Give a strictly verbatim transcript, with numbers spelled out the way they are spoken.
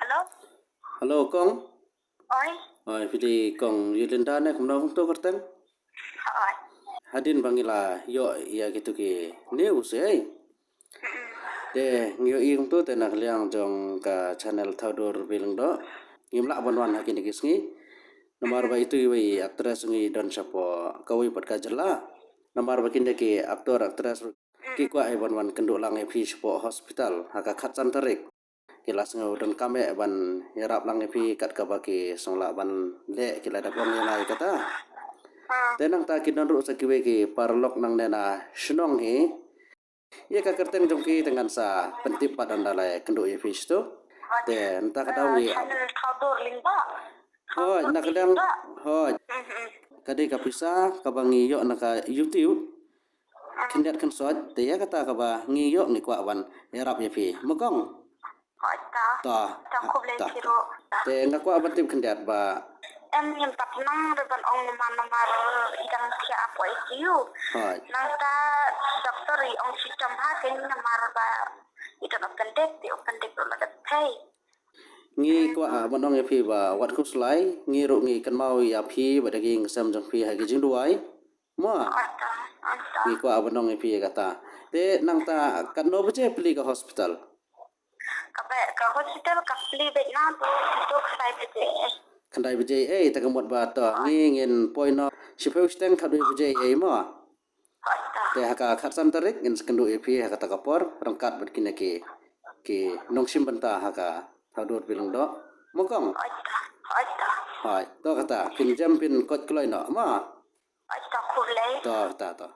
Hello? Hello, Kong? Oi? Oi, phi dei Kong Yulinda ne, kumno kumto kyrteng? Oi. Hadien ba ngi la ïoh ïa kitu ki news, eh? Te ngi ïohi kumto te na ka liang jong ka channel Thaw Dur Bill Lyngdoh, ngim lah ban wan ha kine ki sngi. Namar ba itu iwei i actress ngi don shapoh kawei pat ka jylla. Namar ba kine ki actor actress ki kwah ban wan kynduh lang ïa phi shapoh hospital ha ka khatsan tarik. Ki la sngew donkam eh ban ïarap lang ïa phi kat kaba ki sngewlah ban leh, ki la dep ong ïa nga ïa kata. Te nangta ki don ruh sa kiwei ki paralok nangne na shnong hi. Ïa ka kyrteng jong ki te ngan sa pyntip pat ynda la kynduh ïa phi shatu. Te nangta ka daw ngi ap. Hooid, na ka liang, hooid. Ka dei ka pisa kaba ngi ïoh na ka YouTube. Khyndiat khynsoit, te ïa kata kaba ngi ïoh ngi kwah ban ïarap ïa phi. Mo Kong? Hooid ta. Ta. Ta khublei phi ruh. Te nga kwah ban tip khyndiat ba. Em, ngim pat nang ruh ban ong namar namar i dang thiah hapoh I C U. Hooid. Nangta doktor i ong shitom ha kane namar ba i don appendix, te appendix ruh la dep pei. Ngi kwah ban ong ïa phi ba wat khuslai, ngi ruh ngi kynmaw ïa phi bad ïa ki ngi sem jong phi ha ki jingduwai. Mo. Hooid ta, hooid ta. Ngi kwah ban ong ïa phi ïa kata. Te nangta katno baje plie ka hospital? Ka ba, ka hospital ka plie beit na tu, tu khyndai baje. Khyndai baje, eh, te ka mut ba to ngi ngin poi noh shiphew shiteng khatwei baje, eh, mo. Hooid ta. Te ha ka khatsan tarik ngin sa kynduh ïa phi ha kata ka por ryngkat bad kine ki, ki nongshim bynta ha ka Thaw Dur Bill Lyngdoh. Mo Kong? Hooid ta, hooid ta. Hooid, to kata, phin jem phin koit kloi noh, mo. Hooid ta, khublei. To kata to.